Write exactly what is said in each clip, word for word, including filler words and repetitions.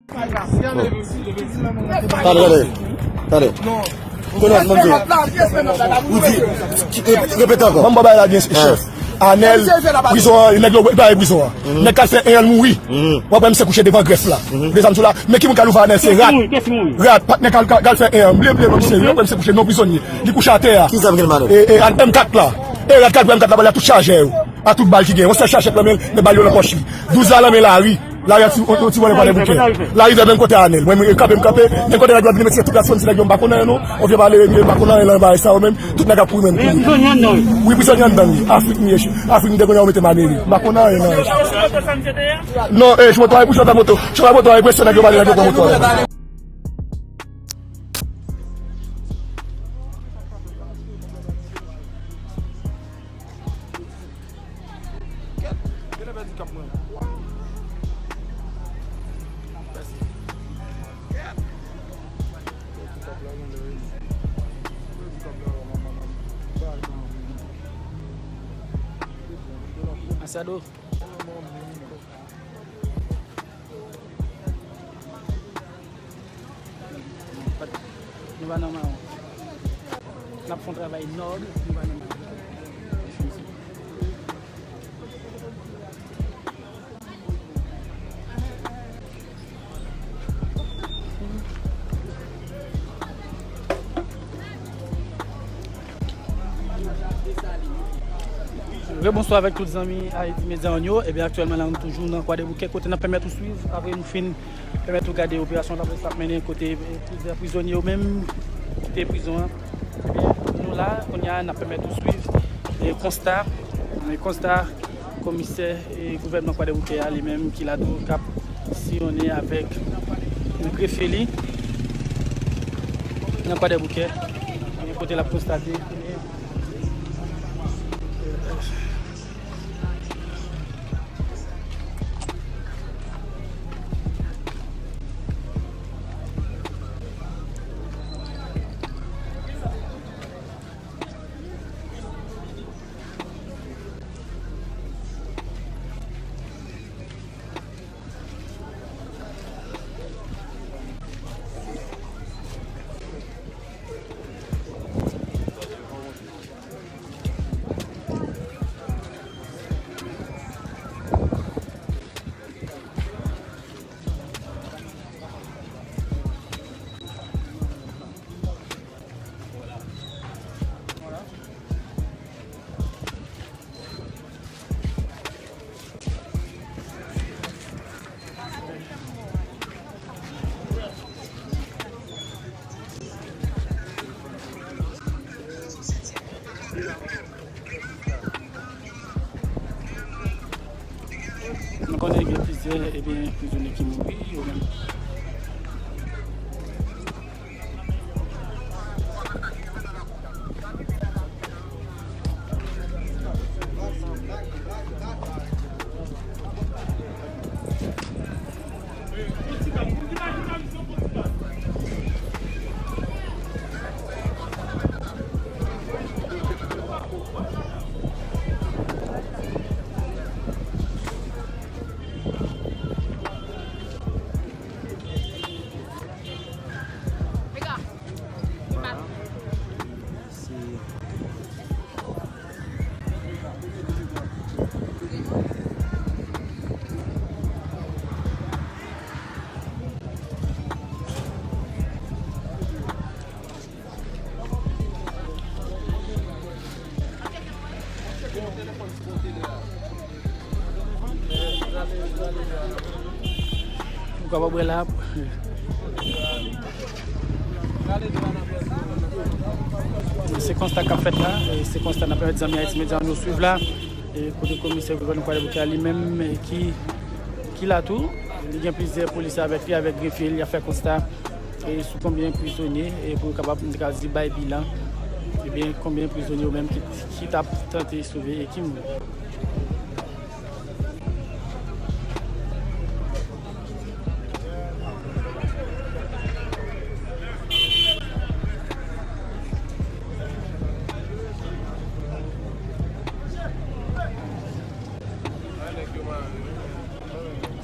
Tande, tande, tande. Kounye a, m di, ou di, repete ankò. Ban m ba w bagay la byen, chèf. Anèl, prizon an, nèg yo bay prizon an. Nèg k al fè en an, l mouri. W ap wè misye kouche devan grèf la. Gen zam sou la. Men ki moun k al ouvè Anèl, se rat. Rat, patnè k al, k al fè en an. M bliye, bliye non misye. W ap wè misye kouche, non prizonye. Li kouche atè a. Ki zam gen nan men l? E, e, M kat la. E rat k al pran M kat la, ba l a tout chajè yo. A tout bal ki gen. Yon sèl chajè k nan men l, men bal yo nan pòch li. Douz la nan men Lari. Lari a ti, yon, yon ti vòlè Kwadèboukè. Lari vè menm kote Anèl. Mwen, mwen kanpe, m kanpe. Menm kote nèg yo ap vin met tout la zòn, ti nèg yo m pa konn anyen non. On vye pale, m pa konn anyen nan bagay sa yo menm. Tout nèg ap kouri menm. Wi, prizonye anndan li. Afrik m ye. Afrik m te konnen yo mete m Amerik. M pa konn anyen nan. Non, eh, chofè moto a, chofè moto. Chofè moto a, enpresyon nèg yo pale, nèg yo pran moto a. Kèt, genlè pèdi kap mwen. Pèdi. Kèt. Asado. Nou pa nan mawon. N ap fè yon travay nòb, nou pa nan mawon. Rebonswa avèk tout zanmi Haiti Media One yo. Ebyen, aktyèlman la, nou toujou nan Kwadèboukè, kote n ap pèmèt ou swiv, apre nou fin pèmèt ou gade operasyon lapolis ap mennen, kote, eh, plizyè prizonye yo menm kite prizon an. Ebyen, nou la, kounye a, n ap pèmèt ou swiv, eh, konsta, eh, konsta komisè, eh, gouvènman Kwadèboukè a, li menm ki la tou, k ap siyonnen avèk grefye li nan Kwadèboukè, kote l ap konstate. Nou konnen gen plizyè, ebyen, prizonye ki mouri, yo menm. Ou kapab wè la. Se konsta k ap fèt la, e se konsta n ap pèmèt zanmi Haiti Media One yo swiv la, e kote komisè gouvènman Kwadèboukè a li menm, e ki, ki la tou, li gen plizyè polisye avèk li, avèk grefye, li ap fè konsta, e sou konbyen prizonye, e pou yo kapab, nou ta ka di, bay bilan, ebyen, konbyen prizonye yo menm ki, ki t ap tante sove e ki mouri.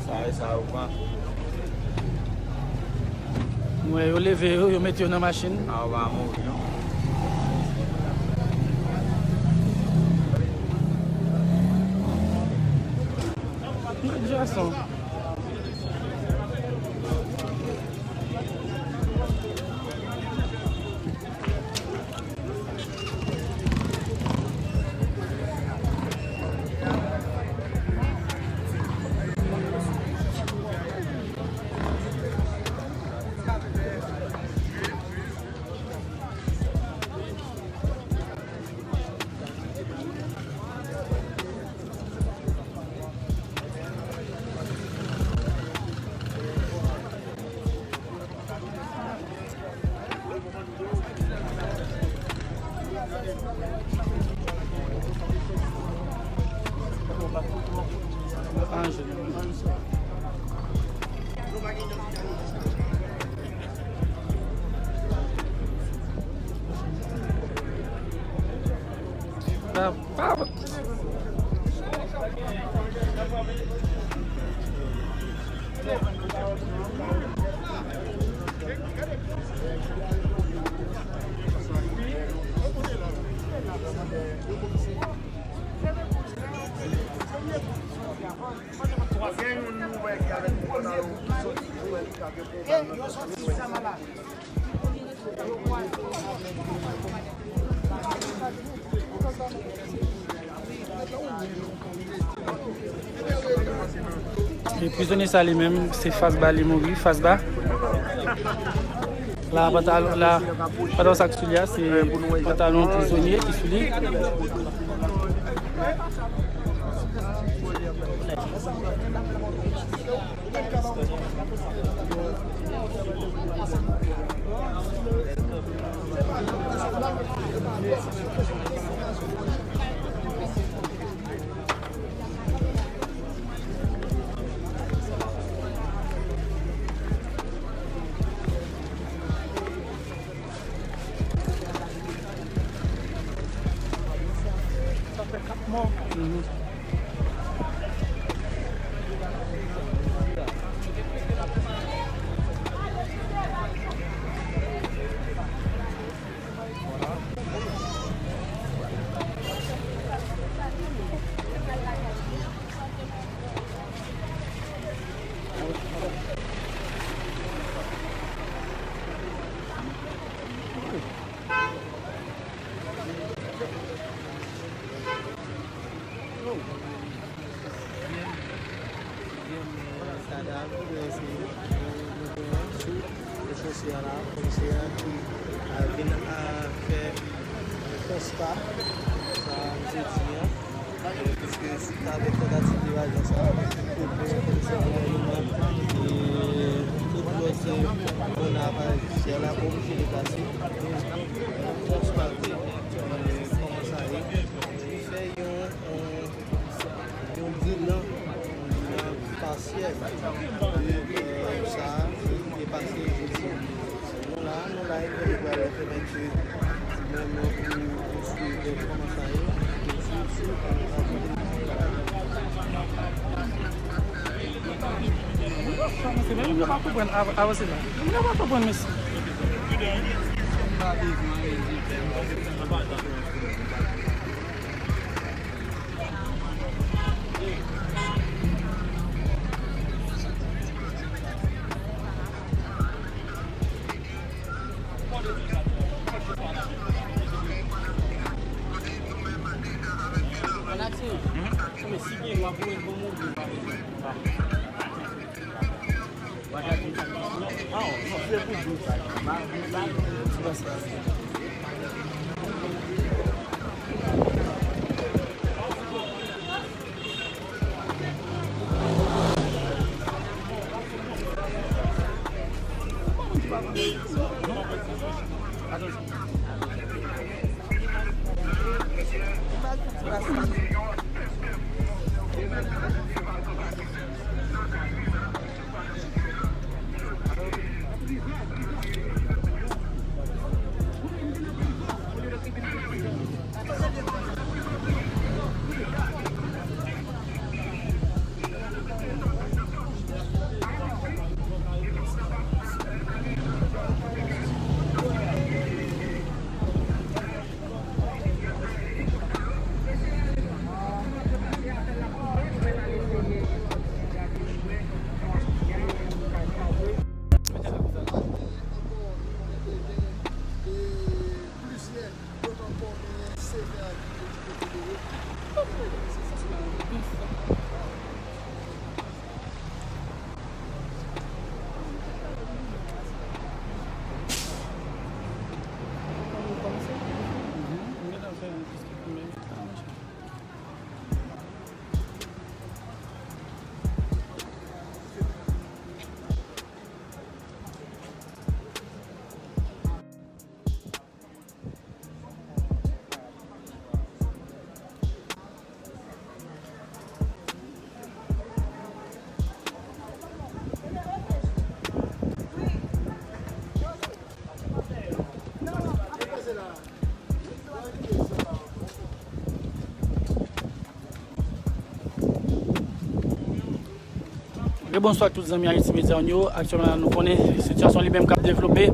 Sa e sa yo pran. Yo leve yo, yo mete yo nan machin. A, w pa mouri, non. Jason. Pa, pa. Gen youn nou wè ki avèk pwoblèm yo ki soti, nou wè li ka gen pwoblèm nan soti. E prizonye sa li menm, se Fasba li mouri, Fasba. La, pantalon, la, pantalon sa k sou li a, se pantalon prizonye ki sou li. Sa fè kat mò. Kadav, se nou genyen sou recho sila la, komisè a ki, a, vin, a, fè konsta sa jodi a, piske sou ta avèk tantativ evajon sa, kote komisè gouvènman e tout lòt, e, moun nan aparèy jidisyè la oblije deplase. Nou konstate, e, kòman sa ye. Li fè yon, e, yon bilan, yon bilan pasyèl de, e, sa ki te pase jodi. Nou la, nou la, e nou pral fè mèt menm pou, pou swiv kòman sa ye. Avanse la. Avanse la. Mwen pa konprann, mesye. Trè bonswa ak tout zanmi Haiti Media One yo. Aktyèlman la, nou konnen sitiyasyon li menm k ap devlope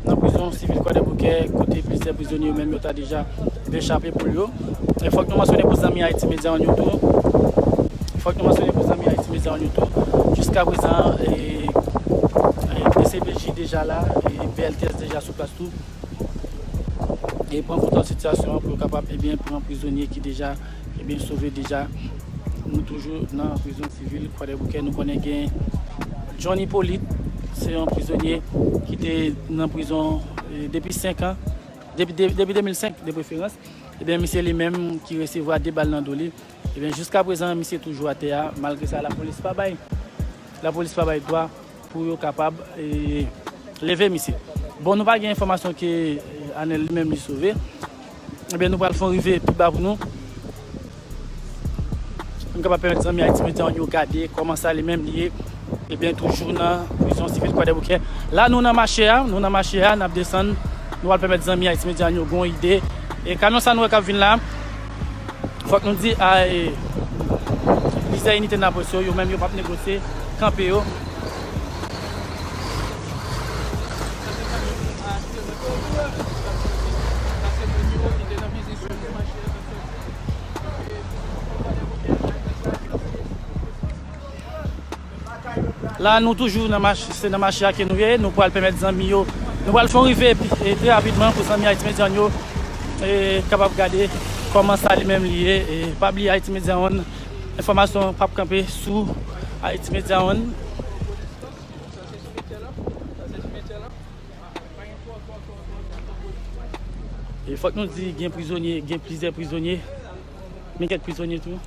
nan prizon sivil Kwadèboukè, kote plizyè prizonye yo menm yo ta deja vin chape poul yo. E fòk nou mansyone pou zanmi Haiti Media One yo tou. Fòk nou mansyone pou zanmi Haiti Media One yo tou. Jiska prezan, e, e, D C P J deja la, e, P L T S deja sou plas tou. E pran kontwòl sitiyasyon an pou yo kapab, ebyen, pran prizonye ki deja, ebyen, sove deja. Nou toujou nan prizon sivil Kwadèboukè. Nou konnen gen John Hyppolite, se yon prizonye ki te nan prizon, e, depi senk an, depi, de- depi de mil senk de preferans. Ebyen, misye li menm ki resevwa de bal nan do li. Ebyen, jiska prezan, misye toujou atè a. Malgre sa, lapolis pa bay, lapolis pa bay dwa pou yo kapab, e, leve misye. Bon, nou pa gen enfòmasyon ke, e, Anèl li menm li sove. Ebyen, nou pral fè yon rive pi ba pou nou. Nou kapab pèmèt zanmi Haiti Media One yo gade kòman sa li menm li ye. Ebyen, toujou nan prizon sivil Kwadèboukè. La, nou nan mache a, nou nan mache a, n ap desann. Nou pral pèmèt zanmi Haiti Media One yo gon ide. E kamyon sa nou wè k ap vin la, fòk nou di, a, e, plizyè inite nan polis yo, yo menm yo p ap negosye, kanpe yo. La, nou toujou nan mache, se nan mache a ke nou ye. Nou pral pèmèt zanmi yo, nou pral fè yon rive epi, e, trè rapidman pou zanmi Haiti Media One yo, e, kapab gade kòman sa li menm li ye. E, pa bliye Haiti Media One, enfòmasyon p ap kanpe sou Haiti Media One. E fòk nou di gen prizonye, gen plizyè prizonye. Men kèk prizonye tou.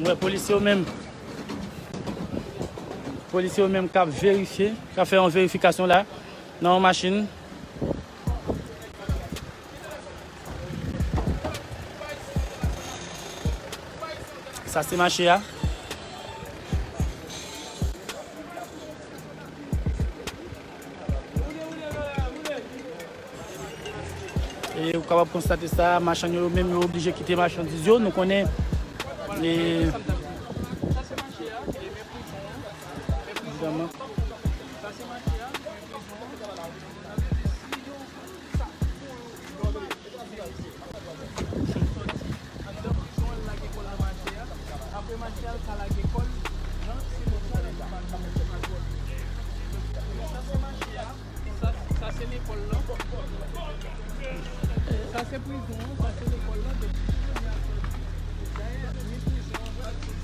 Nou wè polisye yo menm. Polisye yo menm k ap verifye, k ap fè yon verifikasyon la, nan yon machin. Sa se mache a. E ou kapab konstate sa, machann yo, yo menm yo oblije kite machandiz yo. Nou konnen, e, evidaman.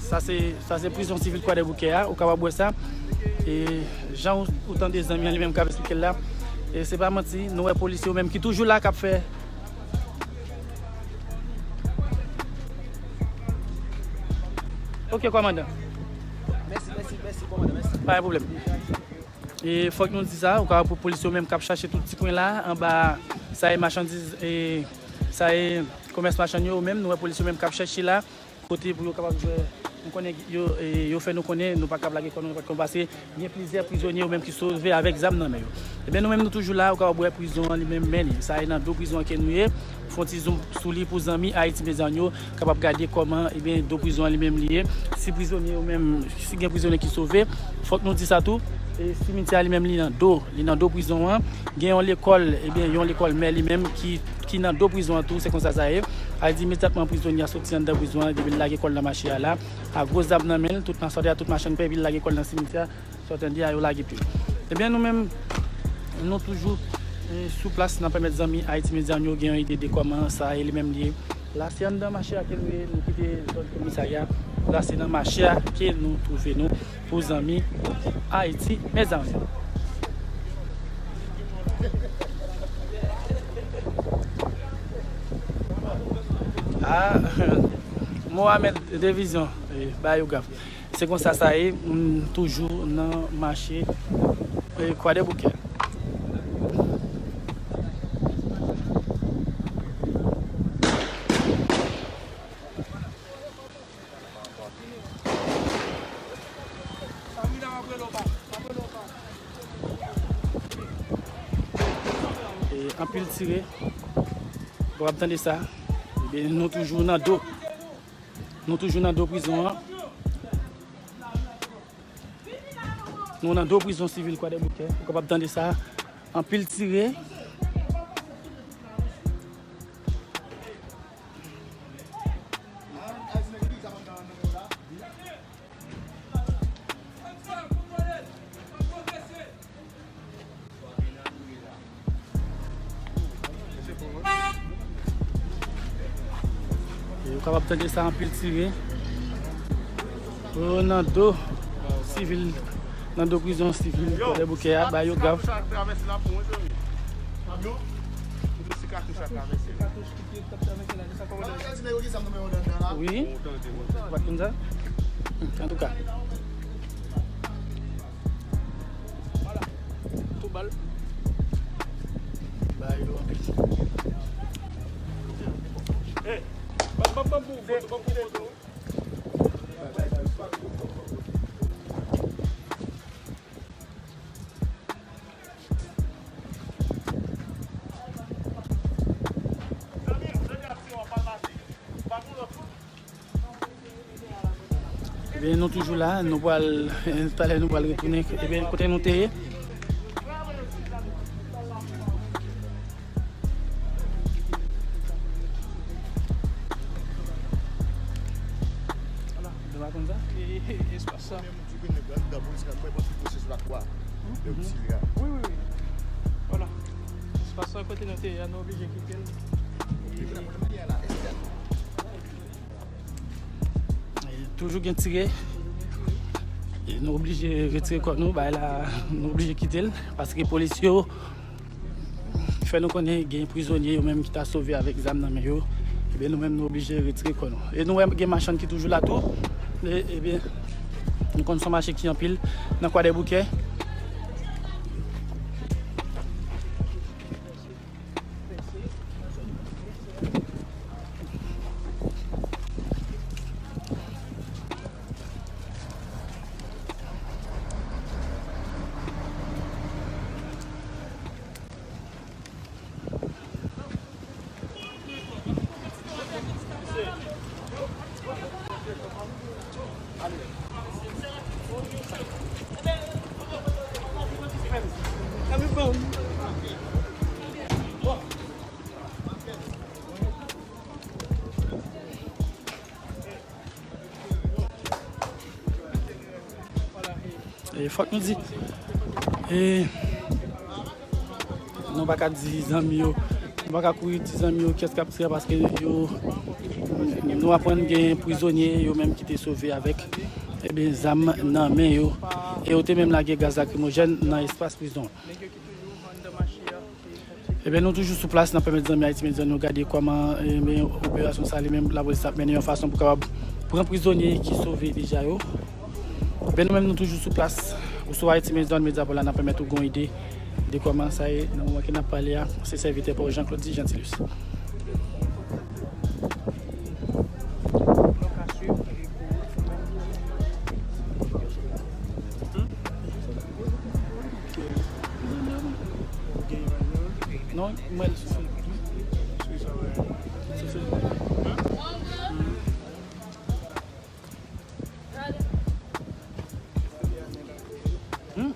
Sa se, sa se prizon sivil Kwadèboukè a, ou kapab wè sa. E jan ou, ou tande zanmi an li menm k ap eksplike l la, e se pa manti, nou wè polisye yo menm ki toujou la k ap fè. Ok, kòmandan. Mèsi, mèsi, mèsi, kòmandan, mèsi. Pa gen pwoblèm. E fòk nou di sa, ou ka wè polis yo menm k ap chache tout ti kwen la, anba sa e machandiz, e sa e komès machann yo, menm nou wè polis yo menm k ap chache la, kote pou yo kapab jwe. Nou konnen yo, e, yo fè nou konnen nou pa kab lage kò nou, nou pa t konn pase. Gen plizyè prizonye yo menm ki sove avèk zam nan men yo. Ebyen, nou menm nou toujou la, ou kapab wè prizon an li menm men li. Sa e nan do prizon an ke nou ye. Fè yon ti zoom sou li pou zanmi Haiti Media yo kapab gade kòman, ebyen, do prizon an li menm li ye. Si prizonye yo menm, si gen prizonye ki sove, fòk nou di sa tou. E simitye a li menm li nan do, li nan do prizon an. Gen yon lekòl, ebyen, yon lekòl men li menm ki, ki nan do prizon an tou, se konsa sa ye. A di imedyatman prizonye a soti anndan prizon an, epi l lage kò l nan mache a la, a gwo zam nan men l, tout nan sòti a, tout machann pè, epi l lage kò l nan simitye a. Sa w tande a, yo lage pye. Ebyen, nou menm, nou toujou, e, sou plas, n ap pèmèt zanmi Haiti Media yo gen yon ide de kòman sa e li menm li ye. La, se anndan mache a ke nou ye, nou kite zòn komisarya. La, se nan mache a ke nou twouve nou pou zanmi Haiti Media. Ah, Mohamed Devizyon, e, bayograf. Se konsa sa ye, m toujou nan mache, e, Kwadèboukè. E, anpil tire. Bon, w ap tande sa. Ebyen, nou toujou nan do. Nou toujou nan do prizon an. Nou nan do prizon sivil Kwadèboukè. Ou kapab tande sa. Anpil tire. E ou kapab tande sa, anpil tire. Yo nan do sivil, nan do prizon sivil Kwadèboukè a, ba yo grav. Wi. Ou pa t konn sa? Antouka. Tou bal. Ba yo anpil. Hey, ban, ban, ban pou foto, ban pou foto. Ebyen, nou toujou la, nou pral, talè nou pral retounen, ebyen, kote nou te ye. Ou pa konn sa? E, e, espas sa. Wi, wi, wi. Vwala. Espas sa kote nou te ye a, nou oblije kite l. E toujou gen tire. E nou oblije retire kò nou, bay la, nou oblije kite l, paske polis yo fè nou konnen gen prizonye yo menm ki ta sove avèk zam nan men yo. Ebyen, nou menm nou oblije retire kò nou. E nou wè gen machann ki toujou la tou. E, ebyen, nou konn se yon mache ki anpil nan Kwadèboukè. E fòk nou di, e, nou pa ka di zanmi yo, nou pa ka kouri di zanmi yo kiyès k ap tire, paske yo, nou aprann gen prizonye yo menm ki te sove avèk, ebyen, zam nan men yo. E yo te menm lage gaz lakrimojèn nan espas prizon an. Ebyen, nou toujou sou plas, n ap pèmèt zanmi Ayiti Medya nou gade kòman, ebyen, operasyon sa li menm lapolis ap mennen yon fason pou kapab pran prizonye ki sove deja yo. Ebyen, nou menm nou toujou sou plas. Ou sou Ayiti Medya, Medya pou la, n ap pèmèt ou gon ide de kòman sa ye nan moman ke n ap pale a. Se sèvitè pa w Jean Claude Jean Tilus. Non, mwen sou Facebook. Sou Facebook. Hmm.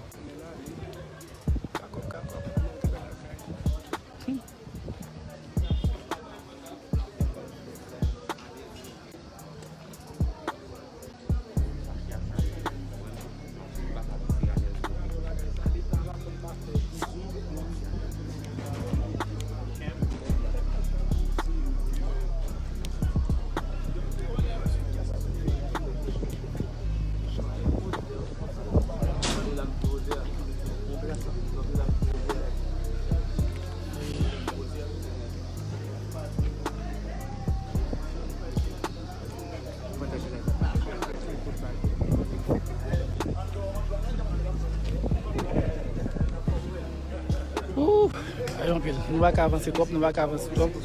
Ooh, sa yo anpil. Nou pa ka avanse twòp, nou pa ka avanse twòp.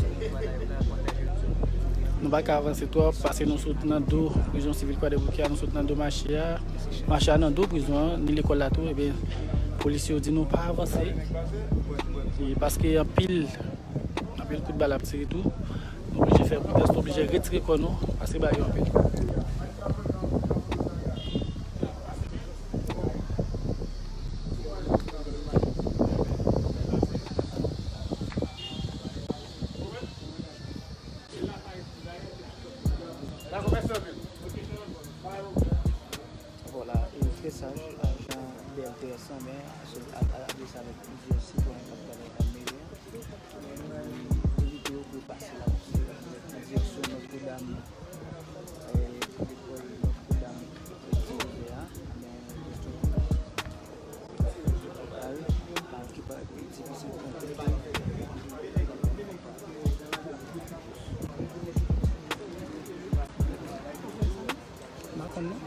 Nou pa ka avanse twòp, paske nou sot nan do prizon sivil Kwadèboukè a, nou sot nan do mache a. Mache a nan do prizon an, ni lekòl la tou, ebyen, polis yo di nou pa avanse. E paske anpil, anpil kout bal ap tire tou. Nou oblije fè pwotès, nou oblije retire kò nou, paske bagay yo anpil. Vwala, e trè saj, ajan B L T S lan, men, a, a, a, avèk plizyè sitwayen k ap travay nan meri a. Envite yo pou yo pase la, nan direksyon Nòtredam, eh, lekòl Nòtredam, eh, Divizè a, men, ki pa difisil pou antre. M pa konn non.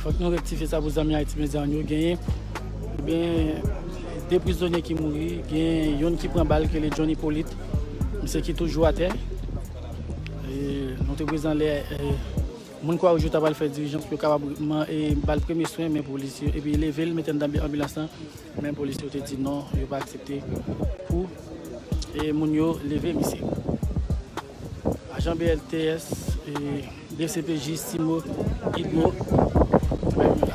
Fòk nou rektifye sa pou zanmi Ayiti Medya yo genyen. Ebyen, de prizonye ki mouri, gen youn ki pran bal, ki rele John Hyppolite. Misye ki toujou atè. E, nou te prezan lè, e, moun Kwawouj yo ta pral fè dilijans pou yo kapab man-, e, ba l premye swen, men polis yo, epi leve l, mete l nan anbilans lan. Men polis yo te di non, yo pa aksepte pou, e, moun yo leve misye. Ajan B L T S, e, D C P J, Simo, Idmo,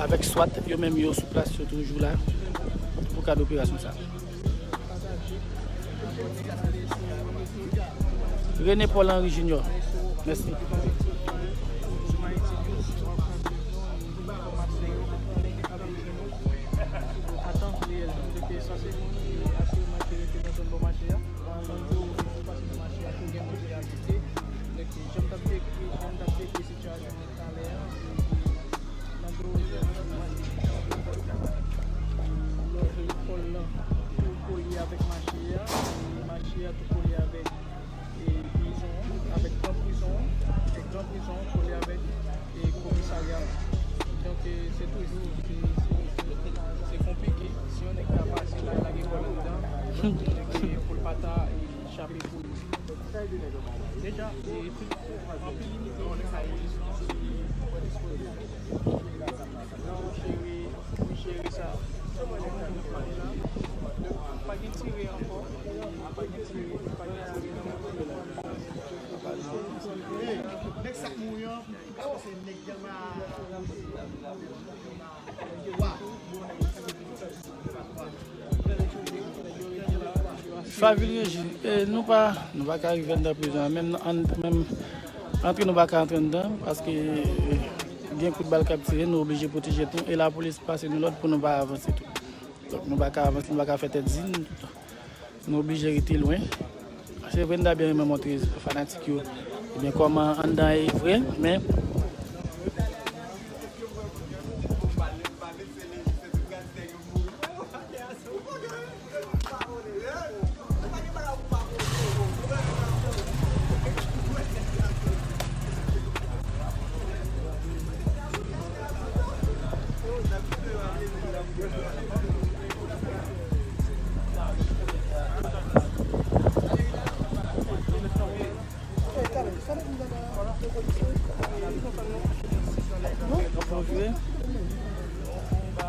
avèk swat, yo menm yo sou plas, yo toujou la pou kad operasyon sa. René Paul Henry Junior. Mèsi. Nan do lekòl lan, tou kole avèk mache a, e mache a tou kole avèk, e, prizon an, avèk gran prizon an, e gran prizon an kole avèk, e, komisarya a. Donk, e, se toujou, se, se, se, se konplike. Si yon nèg ta pase la, lage kò l anndan, e, pou l pa ta, e, chape pou li. Deja, e, tout, anpil inite yo nan sa yo, yo dispoze. Pou jere, pou jere sa. Pa gen tire ankò. Pa gen tire, pa gen tire nan moto. Nèg sa k mouri an, se nèg Delma. Favil Régine, e, nou pa, nou pa ka rive anndan prizon an, menm, an, menm antre nou pa ka antre anndan, paske, e, gen kout bal k ap tire, nou oblije pwoteje tèt nou, e lapolis pase nou lòd pou nou pa avanse tou. Donk, nou pa ka avanse, nou pa ka fè tèt di, nou oblije rete lwen. Se vre, m ta byen renmen montre fanatik yo, ebyen, kòman anndan ye vre, men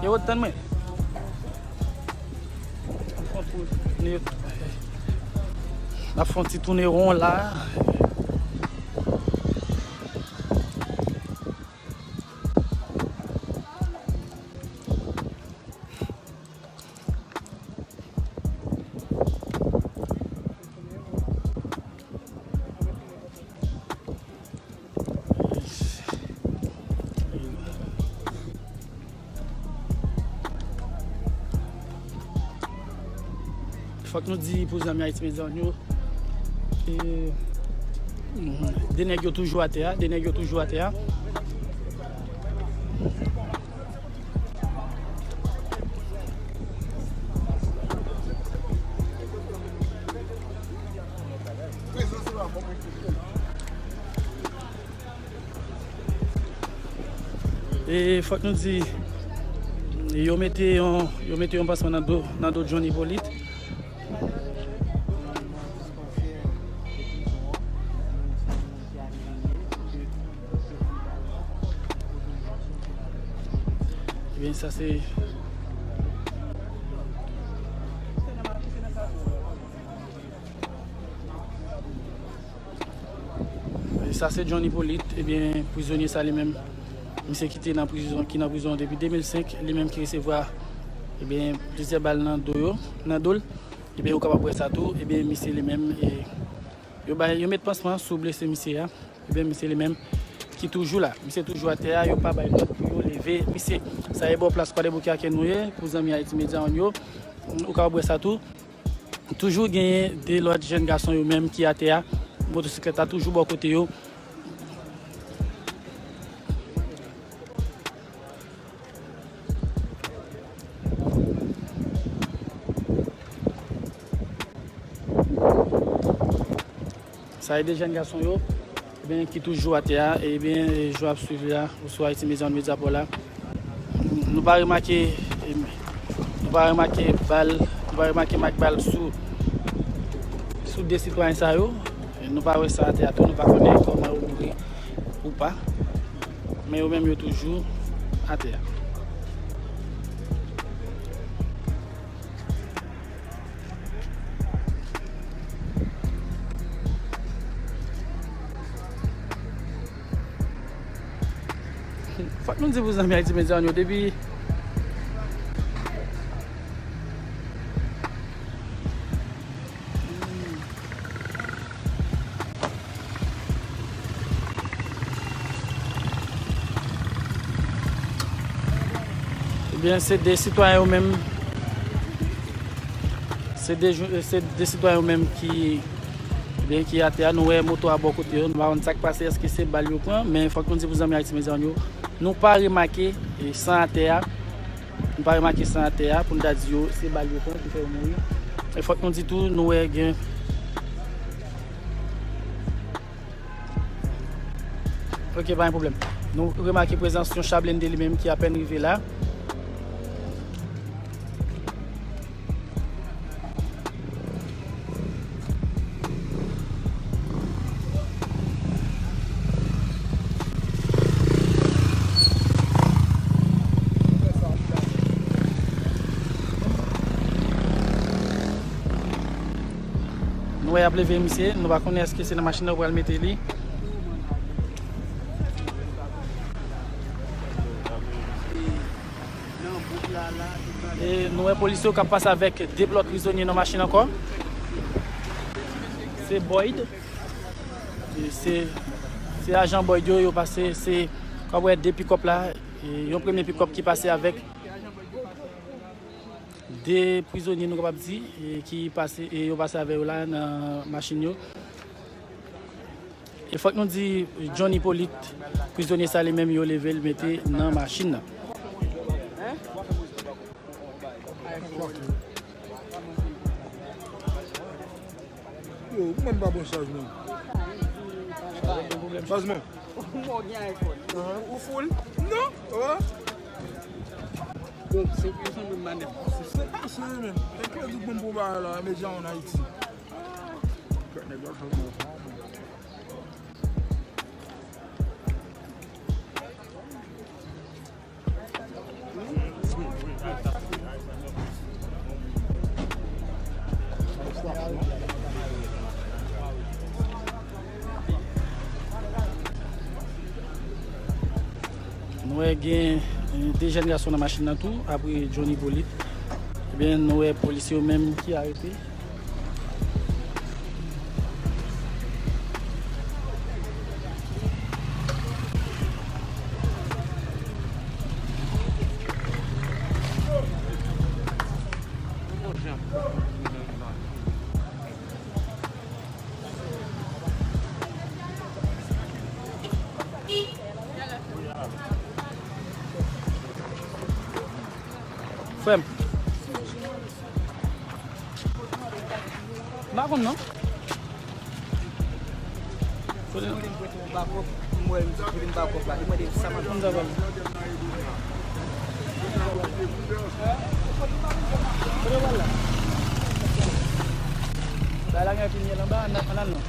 Yo, tann mwen. N ap fè yon ti tounen won la. Fòk nou di pou zanmi Ayiti Medya yo, e, mhm, de nèg yo toujou atè a, de nèg yo toujou atè a. E fòk nou di, Yo mete yon, yo mete yon pansman nan do, nan do John Hyppolite. Ebyen, sa se Sa se John Hyppolite, ebyen, prizonye sa li menm, misye ki te nan prizon, ki nan prizon depi de mil senk, li menm ki resevwa, ebyen, plizyè bal nan do yo, nan do l. Ebyen, ou kapab wè sa tou, ebyen, misye li menm, e, yo bay, yo met pansman sou blese misye a, ebyen, misye li menm ki toujou la, misye toujou atè a, yo pa bay lòd pou yo leve misye. Sa e bò plas Kwadèboukè a ke nou ye, pou zanmi Haiti Media One yo, ou kapab wè sa tou. Toujou genyen de lòt jèn gason yo menm ki atè a. Motosiklèt la toujou bò kote yo. Sa e de jèn gason yo, ebyen, ki toujou atè a, ebyen, jan w ap swiv la, oswa Haiti Media One Media Pro la. Nou pa remake, nou pa remake bal, nou pa remake mak bal sou, sou de sitwayen sa yo. Nou pa wè sa atè a tou, nou pa konnen kòman yo mouri ou pa. Men yo menm yo toujou atè a. Fòk nou di pou zanmi Haiti Media One yo depi Ebyen, se de sitwayen yo menm. Se de, se de sitwayen yo menm ki, ebyen, ki atè a. Nou wè moto a bò kote yo. Nou pa konn sa k pase. Èske se bal yo pran? Men fòk nou di pou zanmi Haiti Media One yo, nou pa remake, e, san atè a. Nou pa remake san atè a pou n ta di yo se bal yo pran ki fè yo mouri. E fòk nou di tou, nou wè gen Ok, pa gen pwoblèm. Nou remake prezans yon cha blende li menm ki apèn rive la. Nou wè y ap leve misye, nou pa konnen èske se nan machin nan yo pral mete li. E nou wè polisye yo k ap pase avèk de lòt prizonye nan machin ankò. Se Boyd. E se, se ajan Boyd yo, yo pase, se, w ap wè de pikòp la, e yon premye pikòp ki pase avèk de prizonye, nou kapab di, e ki pase, e yo pase avè yo la nan machin yo. E fòk nou di, John Hyppolite, prizonye sa li menm yo leve l mete nan machin nan. Yo, mwen pa bon chaj non. Chajman. Ou full? Non. Bon, se pou sanble manèv. Se pase, men. Fè kredi pou m pou bagay la, Media One Haiti. Kèk nèg yo ap fè mwen. Nou wè gen, eh, de jèn gason nan machin nan tou, apre John Hyppolite. Ebyen, nou wè polisye yo menm ki arete. Frè m. M pa konn non. Kote nou? Mwen, m di kote m pa kòb la. Li mande m sa m ap fè. Ba la gen pimyèl anba, ann al non.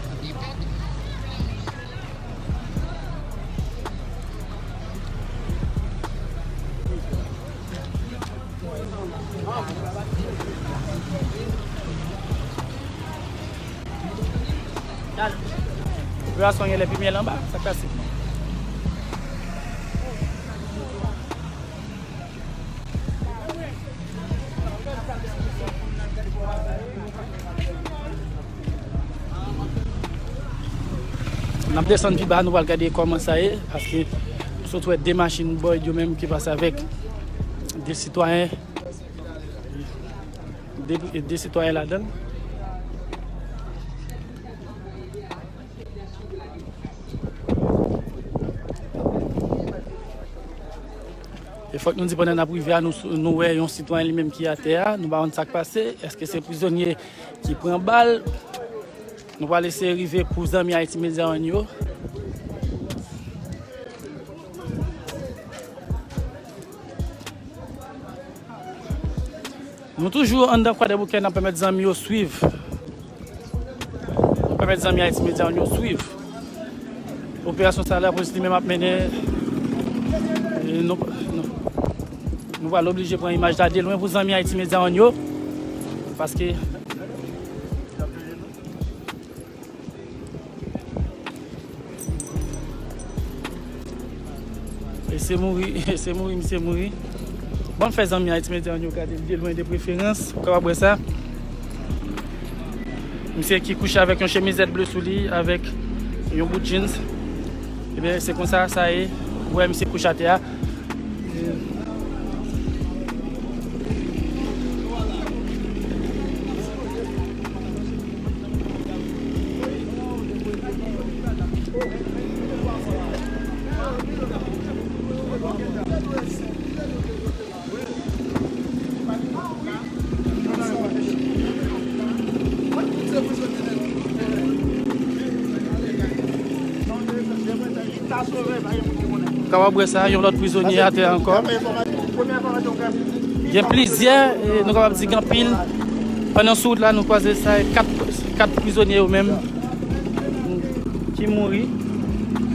Yo a sonye lè pimyèl anba, sa k pase? N ap desann pi ba, nou pral gade kòman sa ye, paske nou sot wè de machin Boyd yo menm ki pase avèk de sitwayen, de, de sitwayen ladan l. E fòk nou di pandan n ap rive a, nou, nou wè yon sitwayen li menm ki atè a, nou pa konn sa k pase, èske se prizonye ki pran bal? Nou pral eseye rive pou zanmi Haiti Media One yo. Nou toujou anndan Kwadèboukè, n ap pèmèt zanmi yo swiv. N ap pèmèt zanmi Haiti Media One yo swiv operasyon sa lapolis li menm ap mennen. E nou, nou, nou pral oblije pran imaj la de lwen pou zanmi Haiti Media One yo, paske Mesye mouri, mesye mouri, mesye mouri. Bon, m fè zanmi Haiti Media One yo gade l de lwen de preferans. Ou kapab wè sa. Misye ki kouche avèk yon chemizèt ble sou li, avèk yon bout jeans. Ebyen, se konsa sa ye. Ou wè misye kouche atè a. Kapab wè sa, yon lòt prizonye atè ankò. Gen plizyè, e, nou kapab di gen anpil. Pandan sou wout la, nou kwaze sa, kat, kat prizonye yo menm ki mouri.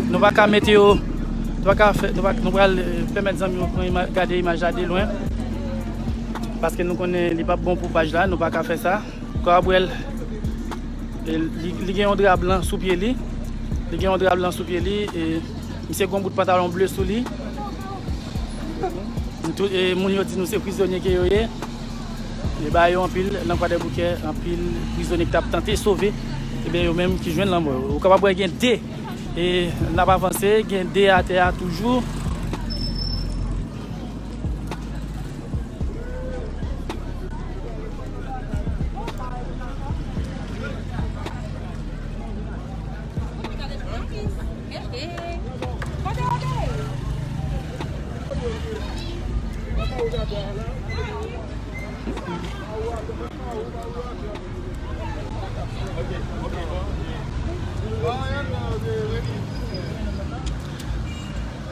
Nou pa ka mete yo, nou pa ka fè, nou pa, nou pral, e, pèmèt zanmi yo pran ima-, gade imaj la de lwen. Paske nou konnen li p ap bon pou paj la, nou pa ka fè sa. Ou kapab wè l, e, li, li gen yon dra blan sou pye li. Li gen yon dra blan sou pye li. E, misye gen yon bout pantalon ble sou li. Tout, e, moun yo di nou se prizonye ke yo ye. E ba yo anpil nan Kwadèboukè, anpil prizonye ki t ap tante sove. Ebyen, yo menm ki jwenn lanmò. Ou kapab wè gen de. E n ap avanse, gen de atè a toujou.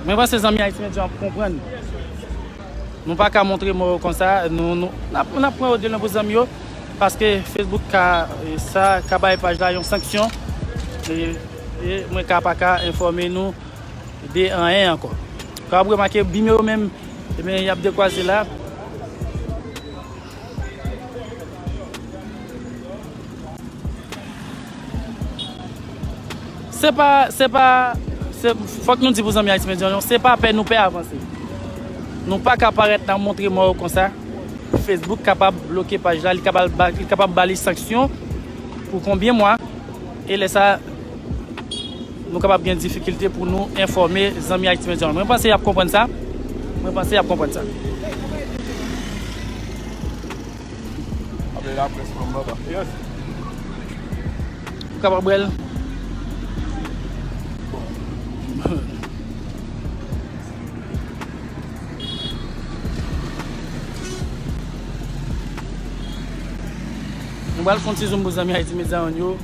Mwen panse zanmi Haiti Media ap konprann. Nou pa ka montre mò yo konsa. Nou, nou, n ap, n ap pran yo de lwen pou zanmi yo. Paske Facebook ka, e, sa ka bay paj la yon sanksyon. E, e mwen ka pa ka enfòme nou de anyen ankò. Ka ap remake bime yo menm, ebyen, y ap dekwaze la. Se pa, se pa, se, fòk nou di pou zanmi Haiti Media One, se pa pè nou pè avanse. Nou pa ka parèt n ap montre mò yo konsa. Facebook kapab bloke paj la, li kapab ba, li kapab ba li sanksyon pou konbyen mwa. E lè sa, nou kapab gen difikilte pou nou enfòme zanmi Haiti Media One. Mwen panse y ap konprann sa. Mwen panse y ap konprann sa. Apre laprès pran m anba. Ou kapab wè l. Nou pral fè yon ti zoom pou zanmi Haiti Media One yo.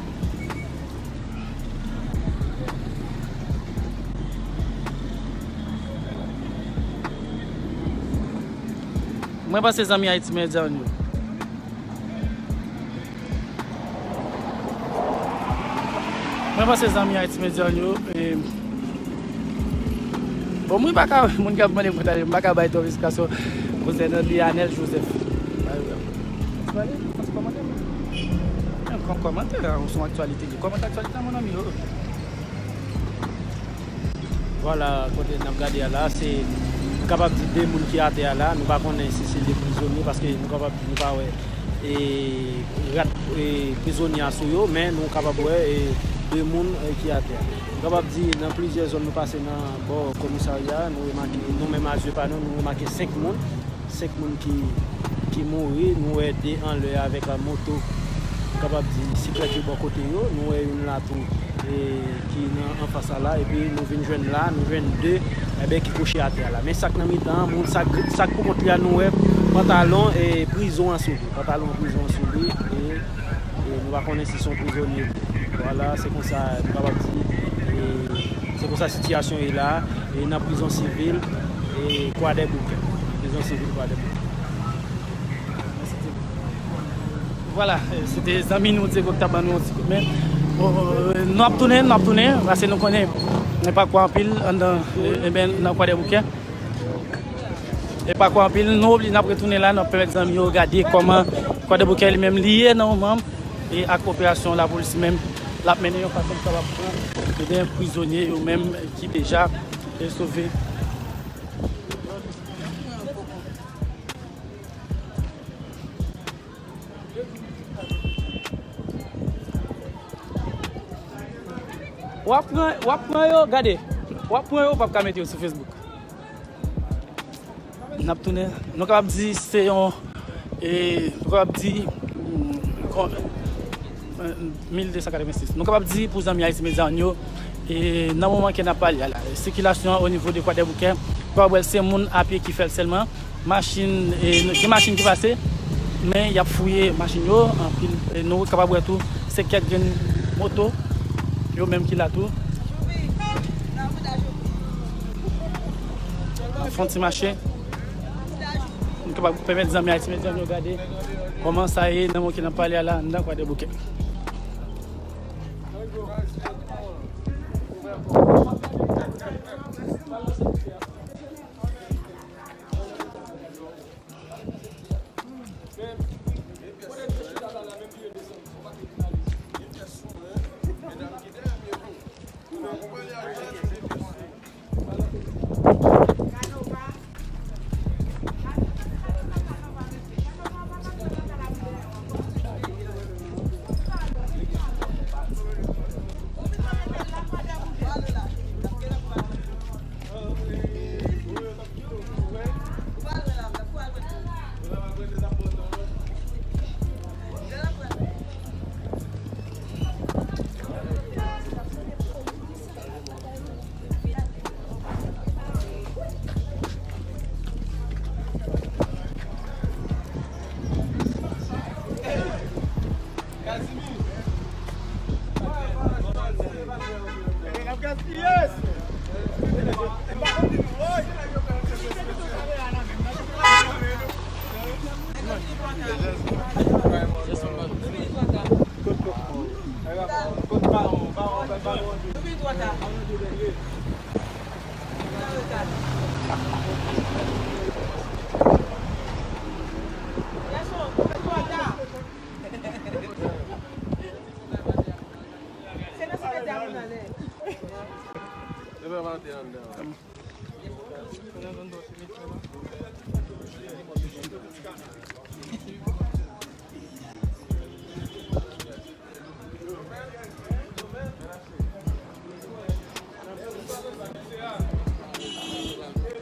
Mwen panse zanmi Haiti Media yo. Mwen panse zanmi Haiti Media yo, e, bon, mwen pa ka, moun k ap mande mwen talè, m pa ka bay twòp esplikasyon konsènan Lionel Joseph. Pa egzanp. Ou pale? Ou pase kòmantè? Menm kòm kòmantè, se yon aktyalite. Kòmantè aktyalite, mon ami, oh. Vwala, kote n ap gade a la, se, nou kapab di de moun ki atè a la. Nou pa konnen si se de prizonye, paske nou kapab di nou pa wè, e, rad, e, prizonye a sou yo, men nou kapab wè, e, de moun, e, ki atè a. Nou kapab di nan plizyè zòn nou pase nan bò komisarya, nou remake, nou menm a zye pa nou, nou remake senk moun. Senk moun ki, ki mouri, nou wè de anlè avèk, a, moto, m kapab di, siklèt yo bò kote yo, nou wè youn la tou, e, ki nan anfas la la, epi nou vin jwenn la, nou jwenn de, enben, ki kouche atè a la. Men sa k nan mitan an, moun, sa k, sa k pou kont li a, nou wè pantalon, e, prizon an sou li, pantalon prizon an sou li, e, e nou pa konnen si se yon prizonye. Vwala, se konsa, nou kapab di, e, se konsa sitiyasyon ye la, e nan prizon sivil, e Kwadèboukè. Prizon sivil Kwadèboukè. Vwala, e, se te zanmi nou Diego ki t ap ban nou yon ti kout men. Bon, e, nou ap tounen, nou ap tounen, paske nou konnen, e, pa kwa anpil anndan, e, e, ben, nan Kwadèboukè. E pa kwa anpil, nou oblije, n ap retounen la, n ap pèmèt zanmi yo gade kòman Kwadèboukè li menm li ye nan moman, e ak operasyon lapolis menm, l ap mennen yon fason pou kapab pran, e ben, prizonye yo menm ki deja, e, sove. W ap pran, w ap pran yo, gade. W ap pran yo, w p ap ka mete yo sou Facebook. N ap tounen. Nou kapab di se yon, e, nou kapab di, mm, kon-, e, mil de san katrevensis. Nou kapab di pou zanmi Haiti Media yo, e, nan moman ke n ap pale a la, sikilasyon an o nivo de Kwadèboukè, nou kapab wè se moun apye ki fè l sèlman. Machin, e, gen machin ki pase, men y ap fouye machin yo, anpil, e, nou kapab wè tou, se kèk grenn moto, yo menm ki la tou. N ap fè yon ti mache. Nou kapab pèmèt zanmi Haiti Media yo gade kòman sa ye nan moman ke n ap pale a la, anndan Kwadèboukè.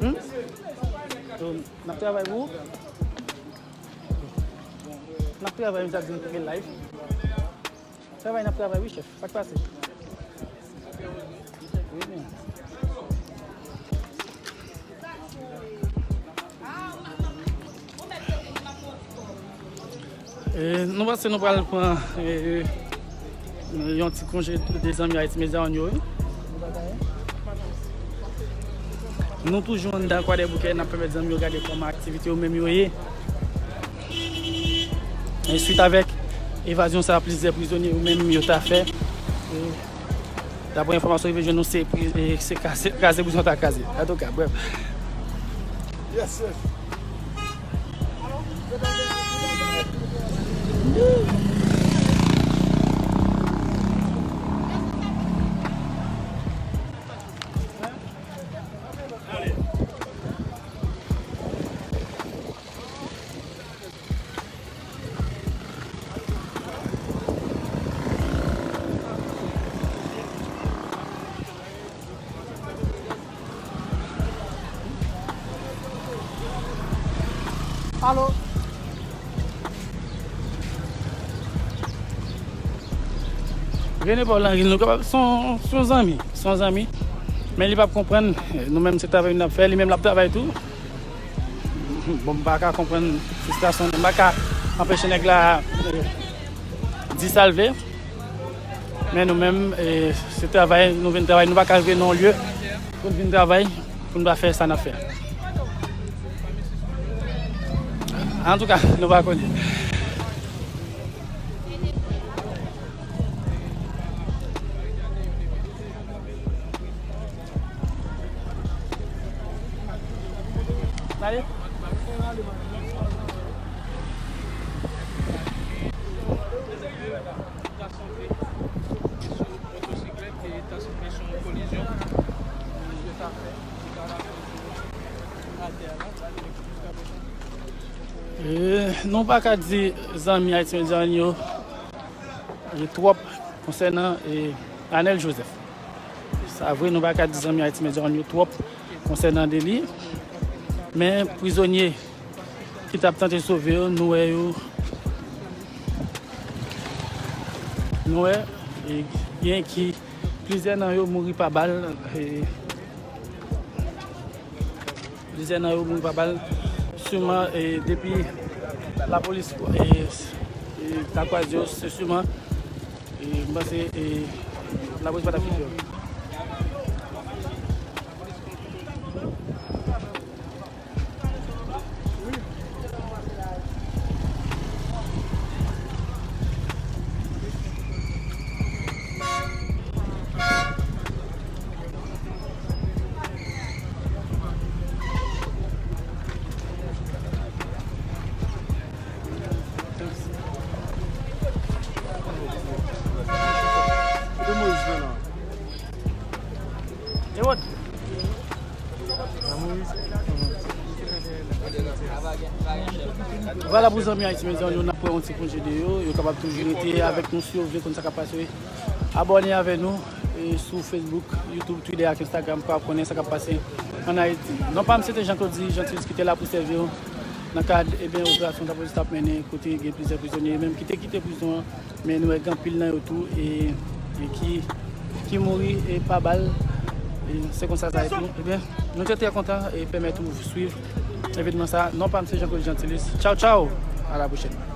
Hmm? So, n ap travay pou ou? N ap travay, misye ap di nou tounen live. Travay, n ap travay, wi, chèf. Sa k pase? Wi, men. E, nou panse nou pral pran, e, yon ti konje de zanmi Haiti Media yo, wi. Nou toujou anndan Kwadèboukè, n ap pèmèt zanmi yo gade kòman aktivite yo menm yo ye. E swit avèk evazyon sa, plizyè prizonye yo menm yo ta fè. E daprè enfòmasyon rive jwenn nou, se pri-, e se kase, kase prizon ta kase. Antouka, brèf. Yes, sir. Alo. Rene Paul Henry, nou kapab, se yon, se yon zanmi, se yon zanmi. Men li p ap konprann, nou menm se travay n ap fè, li menm l ap travay tou. Bon, m pa ka konprann fristrasyon, m pa ka anpeche nèg la, eh, di sa l vle. Men nou menm, eh, se travay, nou vin travay, nou pa ka rive nan yon lye pou n vin travay, pou n pa fè sa n ap fè. Antouka, nou pa konnen. Gade. E, nou pa ka di zanmi Haiti Media yo, e, twòp konsènan, e, Anel Joseph. Sa vre, nou pa ka di zanmi Haiti Media yo twòp konsènan de li. Men prizonye ki t ap tante sove yo, nou wè yo, nou wè, e, gen ki plizyè nan yo mouri pa bal, e, plizyè nan yo mouri pa bal. Siman, e, depi lapolis, e, e, ta kwaze yo, se siman, e, m panse, e, lapolis pa t ap kite yo. Kote Moyiz nan la? Ewòd. Vwala pou zanmi Haiti Media yo, n ap pran yon ti konje de yo. Yo kapab toujou rete avèk nou si yo vle konn sa k ap pase. Abòne avè nou, e, sou Facebook, YouTube, Twitter ak Instagram pou w ap konnen sa k ap pase ann Ayiti. Non pa m se te Jean Claude Jean Tilus ki te la pou sèvi w nan kad, ebyen, operasyon lapolis t ap mennen kote gen plizyè prizonye menm ki te kite prizon an. Men nou wè gen anpil nan yo tou, e, e ki, ki mouri, e, pa bal. E se konsa sa ye tou. Ebyen, nou te trè kontan e pèmèt ou swiv evènman sa. Non pa m se Jean Claude Jean Tilus. Tchaw, tchaw! A la pwochèn.